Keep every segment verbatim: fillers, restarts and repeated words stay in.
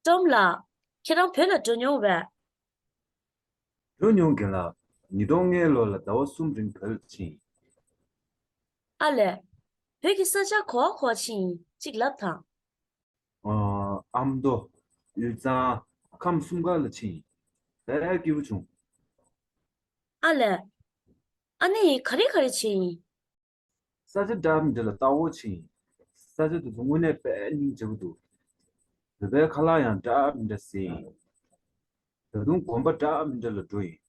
ཀྲོམ་ལགས། ཁྱེད་རང་བོད་ལ་འགྲོ་མྱོང་བས། འགྲོ་མྱོང་། རྒན་ལགས། ཉིས་སྟོང་ལྔ་ལོ་ལ་ཟླ་བ་གསུམ་རིང་བོད་ལ་ཕྱིན་ཡིན། ཨ་ལས། བོད་ཀྱི་ས་ཆ་ག་བ་ག་བ་ཕྱིན་ཡིན་གཅིག་ལབ་དང་། ཨ་མདོ། དབུས་གཙང་། ཁམས་གསུམ་ཀ་ལ་ཕྱིན་ཡིན། དཔེ་སྐྱིད་པོ་བྱུང་། ཨ་ལས། ཨ་ནི་ག་རེ་ག་རེ་བྱས་ཡིན། ས་ཆ་འདྲ་མི་འདྲ་ལ་ལྟ་སྐོར་ཕྱིན་ཡིན། ས་ཆ་དེ་ཚོ་དངོས་གནས་དཔེ་སྙིང་རྗེ་པོ་འདུག་བོད་པའི་ཁ་ལག་ཡང་འདྲ་མི་འདྲ་ཟས་ཡིན། ད་དུང་དགོན་པ་འདྲ་མི་འདྲ་ལ་འགྲོ་ཡིན།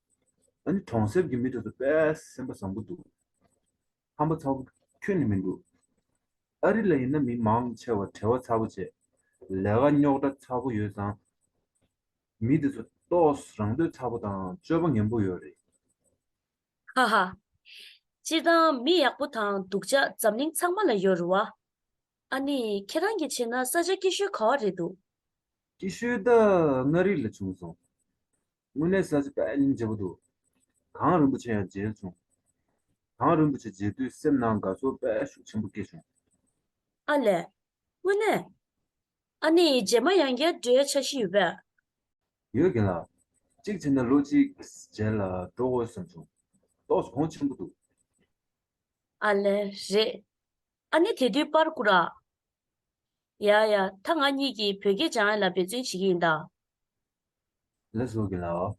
ཨ་ནི་གྲོང་གསེབ་ཀྱི་མི་དེ་ཚོ་དཔེ་སེམས་པ་བཟང་པོ་འདུག་ཧམ་པ་ཚ་པོ་ཁྱོན་ནས་མི་འདུག་ཨ་རི་ལ་ཡིན་ན་མི་མང་ཆེ་བ་བྲེལ་བ་ཚ་པོ་བྱས། ལས་ཀ་རྙོག་དྲ་ཚ་པོ་ཡོད་ཙང་། མི་དེ་ཚོ་ཏོག་ཙམ་རང་འདོད་ཚ་པོ་དང་སྤྱོད་པ་ངན་པོ་ཡོད་རེད། ཧ་ཧ། སྤྱིར་བཏང་མི་ཡག་པོ་དང་སྡུག་ཅག་འཛམ་གླིང་ཚང་མ་ལ་ཡོད་རེད་བ། ཨ་ནི་ཁྱེད་རང་གིས་བྱས་ན་ས་ཆ་སྐྱིད་ཤོས་ག་བ་རེད་འདུག་སྐྱིད་ཤོས་ད་མངའ་རིས་ལ་བྱུང་སོང་། དངོས་གནས་ས་ཆ་དཔེ་སྙིང་རྗེ་པོ་འདུག་གངས་རིན་པོ་ཆེ་ཡང་མཇལ་བྱུང་། གངས་རིན་པོ་ཆེ་མཇལ་དུས་སེམས་ནང་དགའ་ཚོར་དཔེ་ཤུགས་ཆེན་པོ་སྐྱེས་བྱུང་། ཨ་ལས། དངོས་གནས། ཨ་ནི་རྗེས་མ་ཡང་བསྐྱར་འགྲོ་ཡ་འཆར་གཞི་ཡོད་པས། ཡོད་རྒན་ལགས། གཅིག་བྱས་ན་ལོ་གཅིག་རྗེས་ལ་འགྲོ་དགོས་བསམ་བྱུང་། ཏོག་ཙམ་གོང་ཆེན་པོ་འདུག་ཨ་ལས་རེད། ཨ་ནི་དེ་དུས་པར་བསྐུར་ར། ཡ་ཡ། ད་ང་གཉིས་ཀྱིས་བོད་སྐད་སྦྱང་ཡ་ལ་འབད་བརྩོན་བྱེད་ཀྱི་ཡིན་ད། ལགས་སོ་རྒན་ལགས།